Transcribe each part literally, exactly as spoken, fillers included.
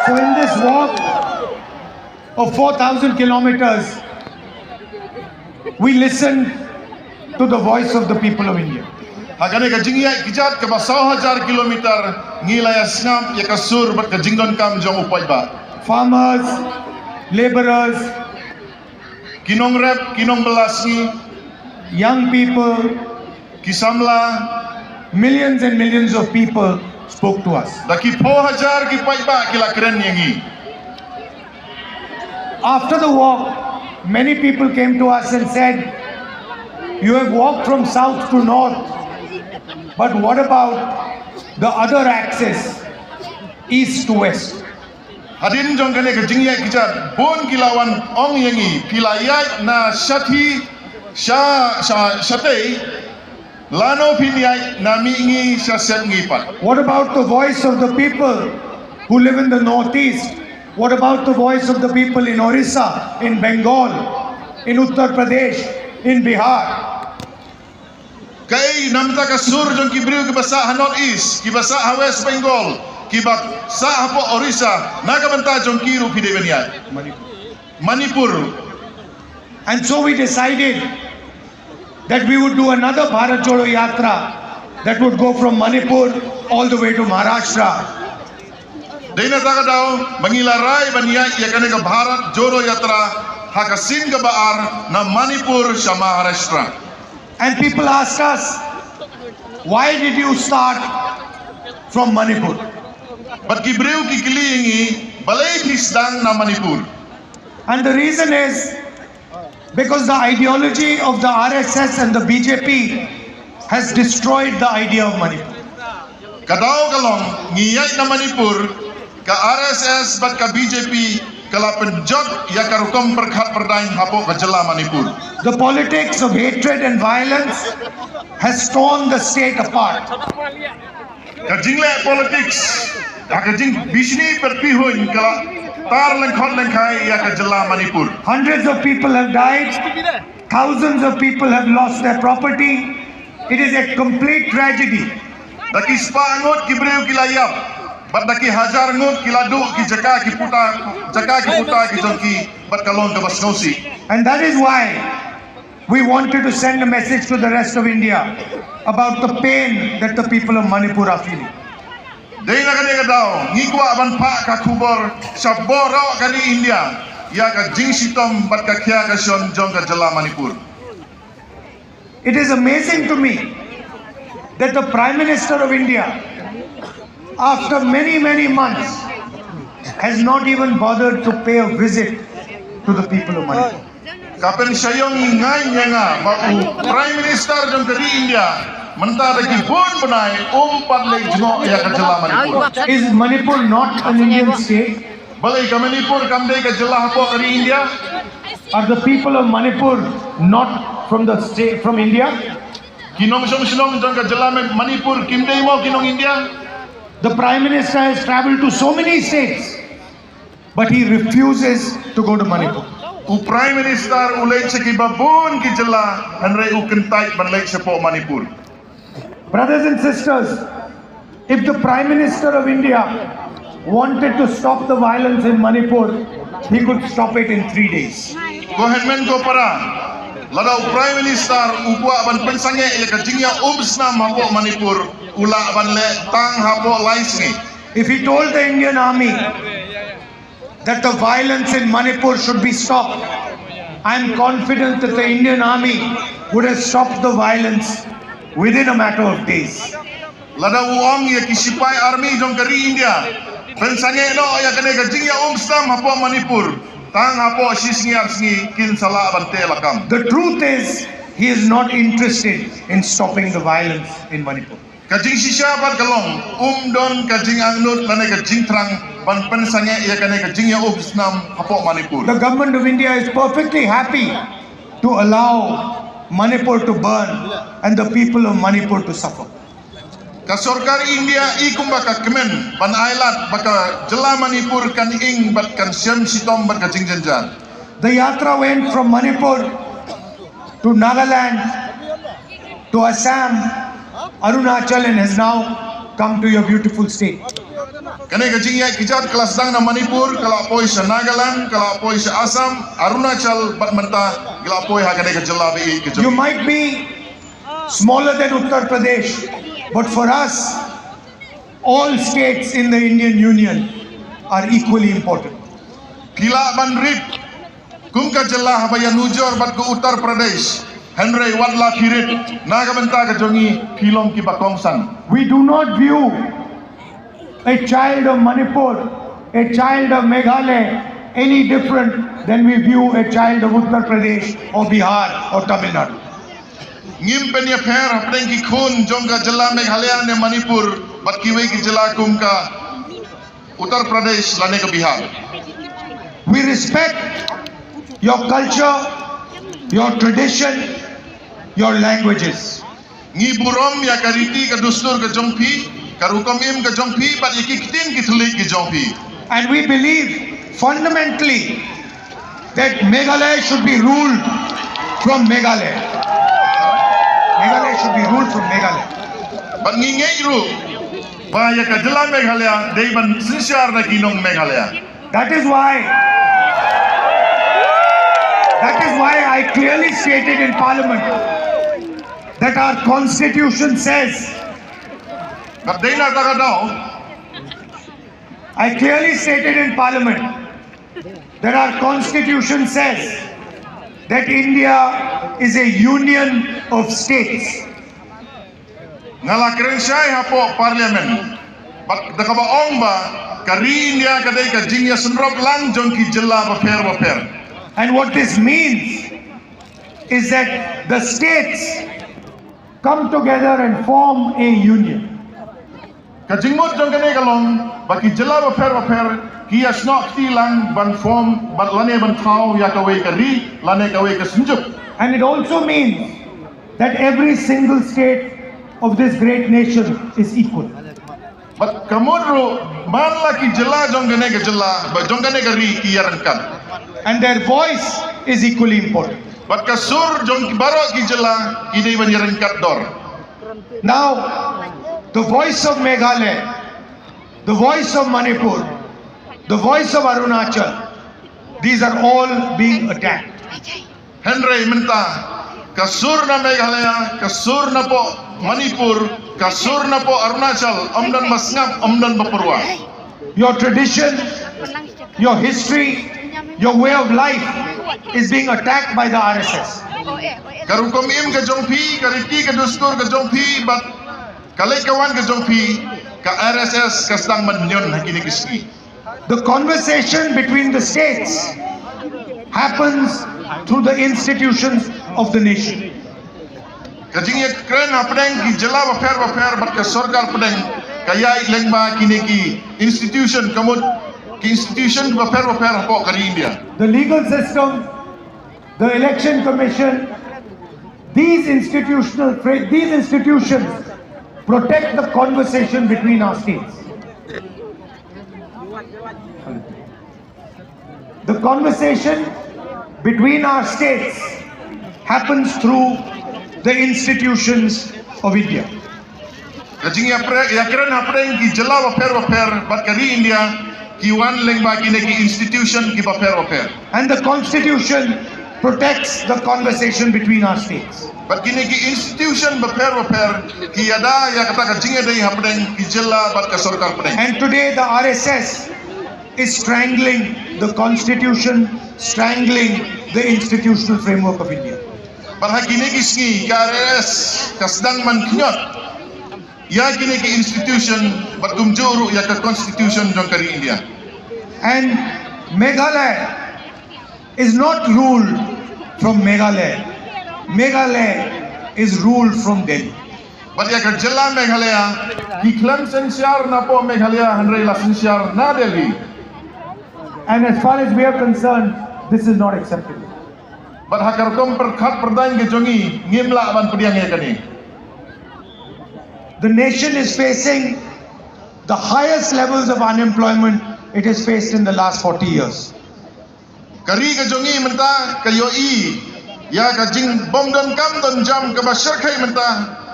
So in this walk of four thousand kilometers, we listen to the voice of the people of India. Ha kane ka jingïaid kjat kaba saw hajar kilometer, ngi la ïa sngap ïa ka sur bad ka jingdonkam jong u paidbah. Farmers, laborers, ki nongrep, ki nongbylla sngi, young people, ki samla, millions and millions of people spoke to us. Da ki phew hajar ki paidbah ki la kren ïa ngi. After the walk, many people came to us and said, "You have walked from south to north, but what about the other axis, east to west?" Hadien jong kane ka jingïaid kjat, bun ki la wan ong ïa ngi, phi la ïaid na shathie, sha, sha, shatei, lano phin ïaid na mihngi, sha sepngi pat. What about the voice of the people who live in the northeast? What about the voice of the people in Orissa, in Bengal, in Uttar Pradesh, in Bihar? Kaei namar ka sur jong ki briew kiba sah ha North East, kiba sah ha West Bengal, kiba sah hapoh Orissa, na ka bynta jong ki ruh phi dei ban ïaid Manipur. And so we decided that we would do another Bharat Jodo Yatra that would go from Manipur all the way to Maharashtra. Dei na kata ka daw ba ngi la rai ban ïaid ïa kane ka Bharat Jodo Yatra ha ka sien kaba ar na Manipur sha Maharashtra. And people ask us, "Why did you start from Manipur?" Bad ki briew ki kylli ïa ngi, balei phi sdang na Manipur? And the reason is because the ideology of the R S S and the B J P has destroyed the idea of Manipur. Ka daw ka long, ngi ïaid na Manipur, ka R S S bad ka B J P ka la pynjot ïa ka rukom pyrkhat pyrdaiñ hapoh ka jylla Manipur. The politics of hatred and violence has torn the state apart. Ka jingleh politics, ha ka jingbishni pyrthei huin ka la tar lyngkhot lyngkhai ïa ka jylla Manipur. Hundreds of people have died. Thousands of people have lost their property. It is a complete tragedy. Da ki spah ngut ki briew ki la ïap, bad da ki hajar ngut ki la duh ki jaka ki puta, jaka ki puta ki jong ki, bad ka long kaba sngewsih. And that is why we wanted to send a message to the rest of India about the pain that the people of Manipur are feeling. Dei na kane ka daw ngi kwah ban phah ka khubor sha baroh ka ri India ïa ka jingshitom bad ka khia ka shon jong ka jylla Manipur. It is amazing to me that the Prime Minister of India, after many, many months, has not even bothered to pay a visit to the people of Manipur. Ka pynshai ïa nga ba u Prime Minister jong ka ri India mynta da ki bun bnai um pat leit jngoh ïa ka jylla Manipur. Is Manipur not an Indian state? Balei ka Manipur kam dei ka jylla hapoh ka ri India? Are the people of Manipur not from the state, from India? Ki nongshong shnong jong ka jylla Manipur kim dei mo ki nong India? The Prime Minister has travelled to so many states, but he refuses to go to Manipur. U Prime Minister u leit sha kiba bun ki jylla, hynrei u kyntait ban leit shapoh Manipur. Brothers and sisters, if the Prime Minister of India wanted to stop the violence in Manipur, he could stop it in three days. Ko hynmen ko para, lada u Prime Minister u kwah ban pynsangeh ïa ka jingïa um snam hapoh Manipur, u lah ban leh tang hapoh lai sngi. If he told the Indian army that the violence in Manipur should be stopped, I'm confident that the Indian army would have stopped the violence within a matter of days. Lada u ong ïa ki sipai army jong ka ri India, pynsangeh noh ïa kane ka jingïaum snam hapoh Manipur, tang hapoh shi sngi ar sngi kin sa lah ban teh lakam. The truth is, he is not interested in stopping the violence in Manipur. Ka jingshisha bad ka long, um don ka jingangnud lane ka jingthrang ban pynsangeh ïa kane ka jingïaum snam hapoh Manipur. The government of India is perfectly happy to allow Manipur to burn and the people of Manipur to suffer. Ka sorkar India i kumba ka kmen ban ailad ba ka jylla Manipur kan ing bad kan shem shitom bad ka jingjynjar. The yatra went from Manipur to Nagaland to Assam, Arunachal, and has now come to your beautiful state. Kane ka jingïaid kjat ka la sdang na Manipur, ka la poi sha Nagaland, ka la poi sha Assam, Arunachal, bad mynta ka la poi ha kane ka jylla ba ïeit ka jong. You might be smaller than Uttar Pradesh, but for us, all states in the Indian Union are equally important. Phi lah ban rit kum ka jylla haba ïanujor bad ka Uttar Pradesh, hynrei wat la phi rit na ka bynta ka jong ngi, phi long kiba kongsan. We do not view a child of Manipur, a child of Meghalaya, any different than we view a child of Uttar Pradesh or Bihar or Tamil Nadu. Ngim pynïapher hapdeng ki khun jong ka jylla Meghalaya ne Manipur bad kiwei ki jylla kum ka Uttar Pradesh lane ka Bihar. We respect your culture, your tradition, your languages. Ngi burom ïa ka riti ka dustur ka jong phi, ka rukom im ka jong phi, bad ïa ki ktien ki thylliej ki jong phi. And we believe fundamentally that Meghalaya should be ruled from Meghalaya. Meghalaya should be ruled from Meghalaya. Bad ngi ngeit ruh ba ïa ka jylla Meghalaya dei ban synshar na ki nong Meghalaya. That is why, that is why I clearly stated in Parliament that our constitution says, Bad dei na kata ka daw, I clearly stated in Parliament that our constitution says that India is a union of states. Nga la kren shai hapoh Parliament bad da kaba ong ba ka ri India ka dei ka jingïasynrop lang jong ki jylla bapher bapher. And what this means is that the states come together and form a union. Ka jingmut jong kane ka long ba ki jylla bapher bapher ki ïasnoh kti lang ban form bad lane ban thaw ïa kawei ka ri lane kawei ka synjuk. And it also means that every single state of this great nation is equal. Bad ka mut ruh man la ki jylla jong kane ka jylla ba jong kane ka ri ki ïaryngkat. And their voice is equally important. Bad ka sur jong ki baroh ki jylla ki dei ban ïaryngkat dor. Now, the voice of Meghalaya, the voice of Manipur, the voice of Arunachal, these are all being attacked. Hynrei mynta ka sur na Meghalaya, ka sur napoh Manipur, ka sur napoh Arunachal, ym don ba sngap, ym don ba pyrwa. Your tradition, your history, your way of life is being attacked by the R S S. Ka rukom im ka jong phi, ka riti ka dustur ka jong phi, bad ka leit ka wan ka jong phi, ka R S S ka sdang ban ñion ha kine ki sngi. The conversation between the states happens through the institutions of the nation. Ka jingïakren hapdeng ki jylla bapher bapher bad ka sorkar pdeng ka ïaid lyngba kine ki institution, ka mut ki institution bapher bapher hapoh ka ri India. The legal system, the election commission, these institutional fra-, these institutions protect the conversation between our states. The conversation between our states happens through the institutions of India. Ka jingïakren hapdeng ki jylla bapher bapher bad ka ri India ki wan lyngba kine ki institution ki bapher bapher. And the constitution protects the conversation between our states. Bad kine ki institution bapher bapher ki ïada ïa kata ka jingïadei hapdeng ki jylla bad ka sorkar pdeng. And today the R S S is strangling the constitution, strangling the institutional framework of India. Bad ha kine ki sngi ka R S S ka sdang ban khñiot ïa kine ki institution bad kumjuh ruh ïa ka constitution jong ka ri India. And Meghalaya is not ruled from Meghalaya. Meghalaya is ruled from Delhi. Bad ïa ka jylla Meghalaya ki khlem synshar na poh Meghalaya hynrei la synshar na Delhi. And as far as we are concerned, this is not acceptable. Bad ha ka rukom pyrkhat pyrdaiñ ka jong ngi ngim lah ban pdiang ïa kane. The nation is facing the highest levels of unemployment it has faced in the last forty years. Ka ri ka jong ngi mynta ka ïohi ïa ka jingbym don kam don jam kaba shyrkhei mynta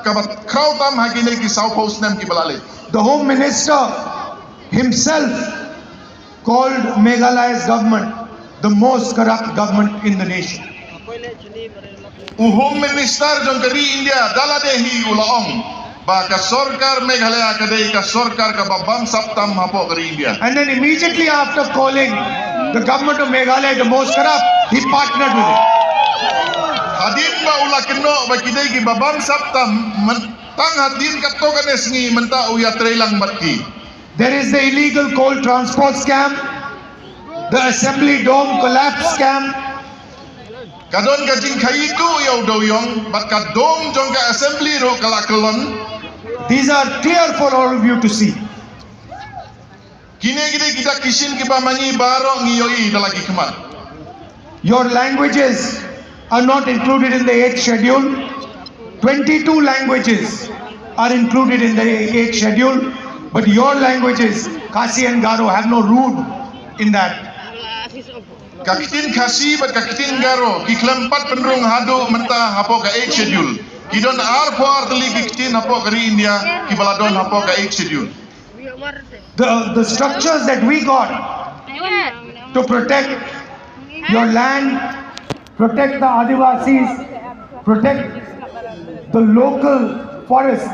kaba khraw tam ha kine ki sawphew snem kiba la leit. The Home Minister himself called Meghalaya's government the most corrupt government in the nation. U Home Minister jong ka ri India da lade hi u la ong ba ka sorkar Meghalaya ka dei ka sorkar kaba bamsap tam hapoh ka ri India. And then immediately after calling the government of Meghalaya the most corrupt, he partnered with it. Hadien ba u la kynnoh ba ki dei kiba bamsap tam, tang hadien katto katne sngi mynta u ïatreilang bad ki. There is the illegal coal transport scam, the assembly dome collapse scam. Ka don ka jingkhaii tuh ïa u dewïong bad ka dome jong ka assembly ruh ka la kyllon. These are clear for all of you to see. Kine ki dei kita ki shin kiba ma ngi baroh ngi ïohi da la ki khmat. Your languages are not included in the eighth schedule. Twenty-two languages are included in the eighth schedule, but your languages, Khasi and Garo, have no room in that. Ka ktien Khasi bad ka ktien Garo ki khlem pat pynrung haduh mynta hapoh ka eighth schedule. Ki don arphew ar tylli ki ktien hapoh ka ri India kiba la don hapoh ka eighth schedule. The, the structures that we got to protect your land, protect the Adivasis, protect the local forests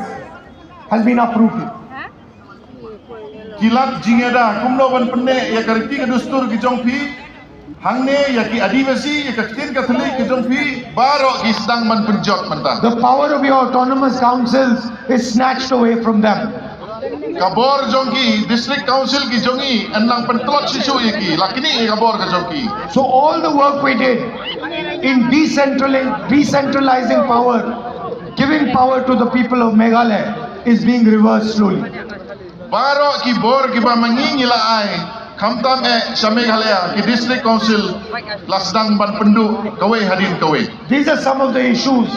has been uprooted. Ki lad jingïada kumno ban pynneh ïa ka riti ka dustur ki jong phi hangne, ïa ki Adivasi, ïa ka ktien Katholik ki jong phi, baroh ki sdang ban pynjot mynta. The power of your autonomous councils is snatched away from them. Ka bor jong ki district council ki jong ngi yn nang pyntlot shisha ïa ki, la knieh ïa ka bor ka jong ki. So all the work we did in decentralizing, decentralizing power, giving power to the people of Meghalaya is being reversed slowly. Baroh ki bor kiba ma ngi ngi la ai khamtam eh sha Meghalaya ki district council la sdang ban pynduh kawei hadien kawei. These are some of the issues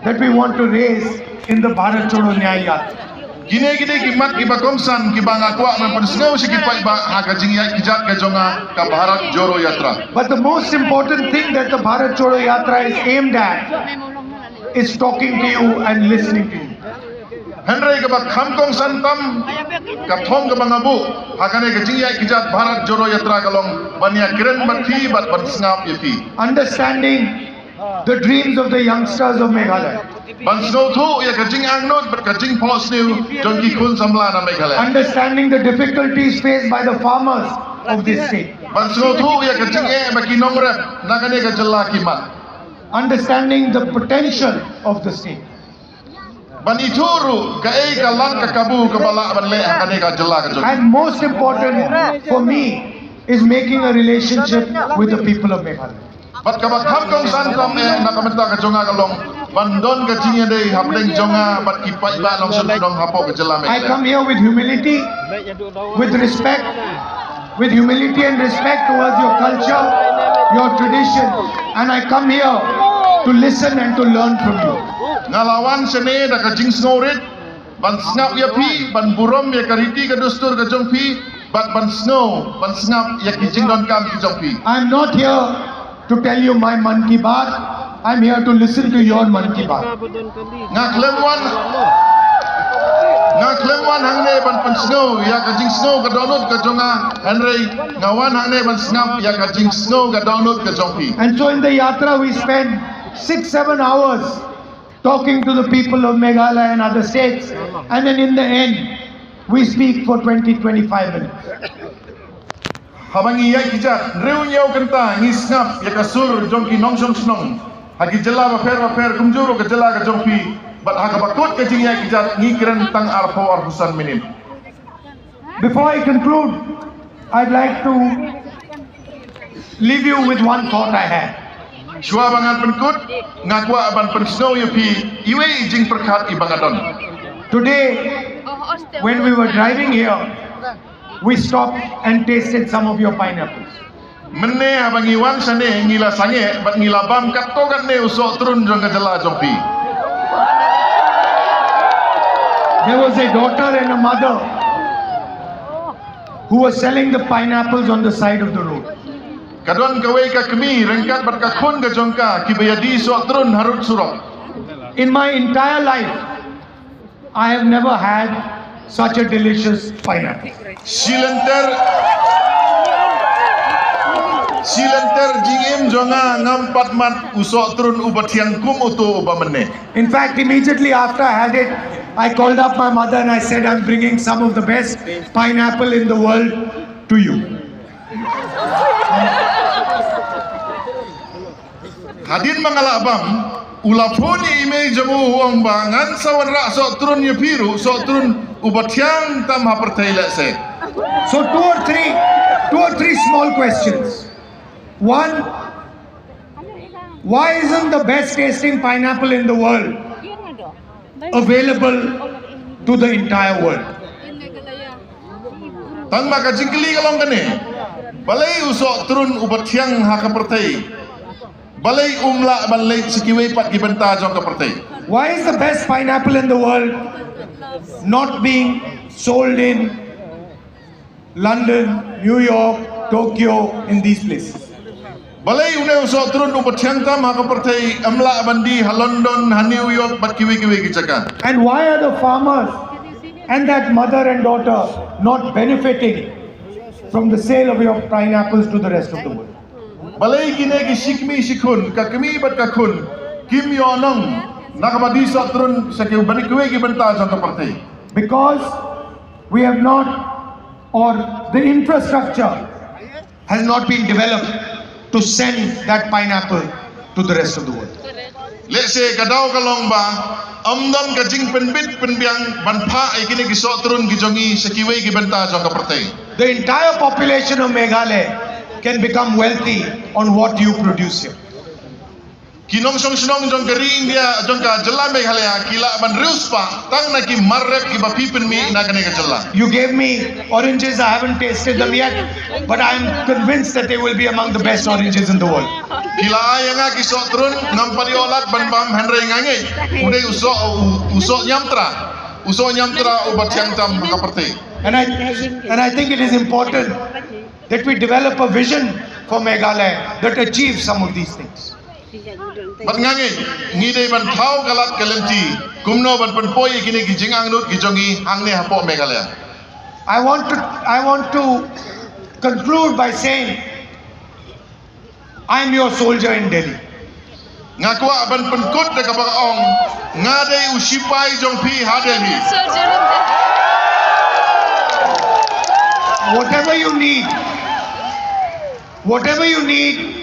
that we want to raise in the Bharat Choro Nyay Yatra. Kine ki dei ki mat kiba kongsan kiba nga kwah ban pynsngew sha ki paidbah ha ka jingïaid kjat ka jong nga ka Bharat Jodo Yatra. But the most important thing that the Bharat Choro Yatra is aimed at is talking to you and listening to you. Hynrei kaba kham kongsan tam, ka thong kaba nga buh ha kane ka jingïaid kjat Bharat Jodo Yatra ka long ban ïakren bad phi bad ban sngap ïa phi. Understanding the dreams of the youngsters of Meghalaya. Ban sngewthuh ïa ka jingangnud bad ka jingphohsniew jong ki khun samla na Meghalaya. Understanding the difficulties faced by the farmers of this state. Ban sngewthuh ïa ka jingeh ba ki nongrep na kane ka jylla ki mad. Understanding the potential of the state. Ban ithuh ruh kaei ka lad ka kabu kaba lah ban leh ha kane ka jylla ka jong. And most important for me is making a relationship with the people of Meghalaya. Bad kaba kham kongsan tam eh na ka bynta ka jong nga ka long ban don ka jingïadei hapdeng jong nga bad ki paidbah nongshun shnong hapoh ka jylla Meghalaya. I come here with humility, with respect, with humility and respect towards your culture, your tradition, and I come here to listen and to learn from you. Nga la wan shane da ka jingsngewrit ban sngap ïa phi, ban burom ïa ka riti ka dustur ka jong phi, bad ban sngew, ban sngap ïa ki jingdonkam ki jong phi. I'm not here to tell you my Mann Ki Baat. I'm here to listen to your Mann Ki Baat. Nga khlem wan, nga khlem wan hangne ban pynsngew ïa ka jingsngew ka dohnud ka jong nga, hynrei nga wan hangne ban sngap ïa ka jingsngew ka dohnud ka jong phi. And so in the yatra we spend six, seven hours talking to the people of Meghalaya and other states, and then in the end, we speak for twenty, twenty-five minutes. Haba ngi ïaid kjat, hynriew hynñiew kynta ngi sngap ïa ka sur jong ki nongshong shnong ha ki jylla bapher bapher, kumjuh ruh ka jylla ka jong phi. Bad ha kaba kut ka jingïaid kjat ngi kren tang arphew arphew san minit. Before I conclude, I'd like to leave you with one thought I had. Shuwa ba ngan pynkut, nga kwah ban pynsngew ïa phi iwei i jingpyrkhat iba nga don. Today, when we were driving here, we stopped and tasted some of your pineapples. Mynne haba ngi wan shane ngi la sangeh bad ngi la bam katto katne u sohtrun jong ka jylla jong phi. There was a daughter and a mother who was selling the pineapples on the side of the road. Ka don kawei ka kmie ryngkat bad ka khun ka jong ka kiba ïadie sohtrun harud surok. In my entire life, I have never had such a delicious pineapple. Shilynter, shilynter jingim jong nga ngam pat mad u sohtrun uba thiang kum uto uba mynne. In fact, immediately after I had it, I called up my mother and I said, "I'm bringing some of the best pineapple in the world to you." Hadien ba nga la bam, u la phone ïa i mei jong u, u ong ba ngan sa wanrah sohtrun ïa phi ruh, sohtrun uba thiang tam ha pyrthei lehse. So two or three, two or three small questions. One, why isn't the best tasting pineapple in the world available to the entire world? Tang ba ka jingkylli ka long kane, balei u sohtrun uba thiang ha ka pyrthei, balei um lah ban leit sha kiwei pat ki bynta jong ka pyrthei? Why is the best pineapple in the world not being sold in London, New York, Tokyo, in these places? Balei une u sohtrun uba thiang tam ha ka pyrthei em lah ban die ha London, ha New York bad kiwei kiwei ki jaka? And why are the farmers and that mother and daughter not benefiting from the sale of your pineapples to the rest of the world? Balei kine ki shi kmie shi khun, ka kmie bad ka khun, kim ïoh nong na kaba die sohtrun sha kiwei ki bynta jong ka pyrthei? Because we have not, or the infrastructure has not been developed to send that pineapple to the rest of the world. Lehse ka daw ka long ba ym don ka jingpynbit pynbiang ban phah ïa kine ki sohtrun ki jong ngi sha kiwei ki bynta jong ka pyrthei. The entire population of Meghalaya can become wealthy on what you produce here. Ki nongshong shnong jong ka ri India, jong ka jylla Meghalaya, ki lah ban riewspah tang na ki mar rep kiba phi pynmih na kane ka jylla. You gave me oranges, I haven't tasted them yet, but I am convinced that they will be among the best oranges in the world. Ki la ai ïa nga ki sohtrun, ngam pat ïoh lad ban bam, hynrei nga ngeit u dei u soh, u, u soh ñiamtra, u soh ñiamtra uba thiang tam ha ka pyrthei. And I, and I think it is important that we develop a vision for Meghalaya that achieves some of these things. Bad nga ngeit ngi dei ban thaw ka lad ka lynti kumno ban pynpoi ïa kine ki jingangnud ki jong ngi hangne hapoh Meghalaya. I want to, I want to conclude by saying, I'm your soldier in Delhi. Nga kwah ban pynkut da kaba ong, nga dei u shipai jong phi ha Delhi. Whatever you need, whatever you need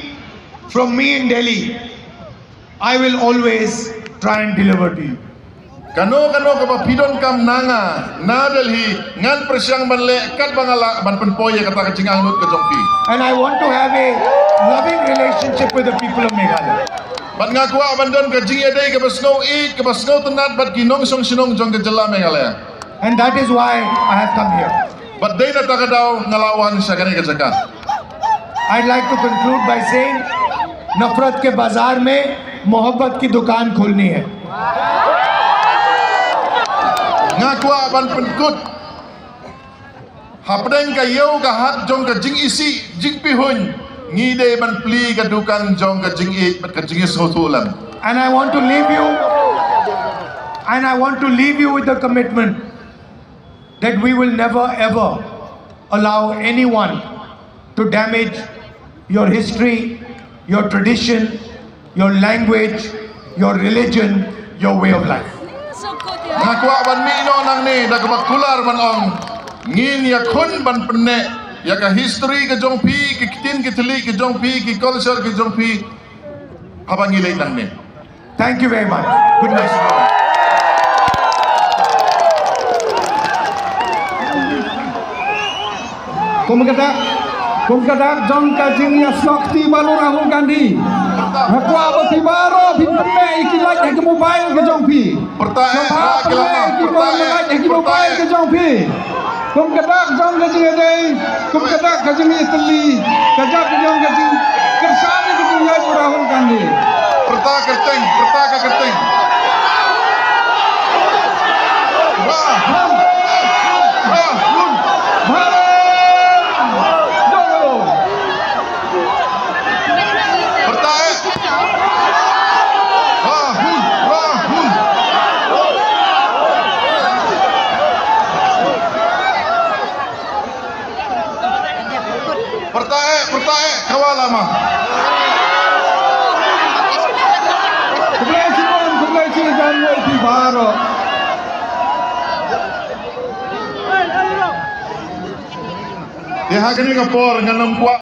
from me in Delhi, I will always try and deliver to you. Kano kano kaba phi donkam na nga na Delhi, ngan pyrshang ban leh katba nga lah ban pynpoi ïa kata ka jingangnud ka jong phi. And I want to have a loving relationship with the people of Meghalaya. Bad nga kwah ban don ka jingïadei kaba sngewieit, kaba sngewtynnat bad ki nongshong shnong jong ka jylla Meghalaya. And that is why I have come here. Bad dei na kata ka daw nga la wan sha kane ka jaka. I'd like to conclude by saying, "Nafrat ke bazaar mein mohabbat ki dukaan kholni hai." Nga kwah ban pynkut, hapdeng ka ïew ka hat jong ka jingisih jingpihuiñ, ngi dei ban plie ka dukan jong ka jingïeit bad ka jingïasngewthuh lang. And I want to leave you, and I want to leave you with the commitment that we will never ever allow anyone to damage your history, your tradition, your language, your religion, your way of life. Nga kwah ban mih noh nangne da kaba kular ban ong, ngin ïakhun ban pynneh ïa ka history ka jong phi, ki ktien ki thylliej ki jong phi, ki culture ki jong phi, haba ngi leit nangne. Thank you very much. Good night. Kum ka dak, kum ka dak jong ka jingïasnoh kti bad u Rahul Gandhi. Nga kwah ba phi baroh phin pynleh ïa ki light ha ki mobile ka jong phi. Pyrta eh, pynleh ïa ki mobile ka jong phi. Kum ka dak jong ka jingïadei, kum ka dak ka jingïatylli, ka dak ka jong ka jingkyrshan ïa ka jingïaid u Rahul Gandhi. Pyrta kyrteng, pyrta ka kyrteng. Rahul, Rahul, Bharat. Pyrta eh. Rahul, Rahul. Pyrta eh, pyrta eh, kawala ma. Khublei shibun, khublei shibun ïa phi baroh. Te ha kane ka por ngan ym kwah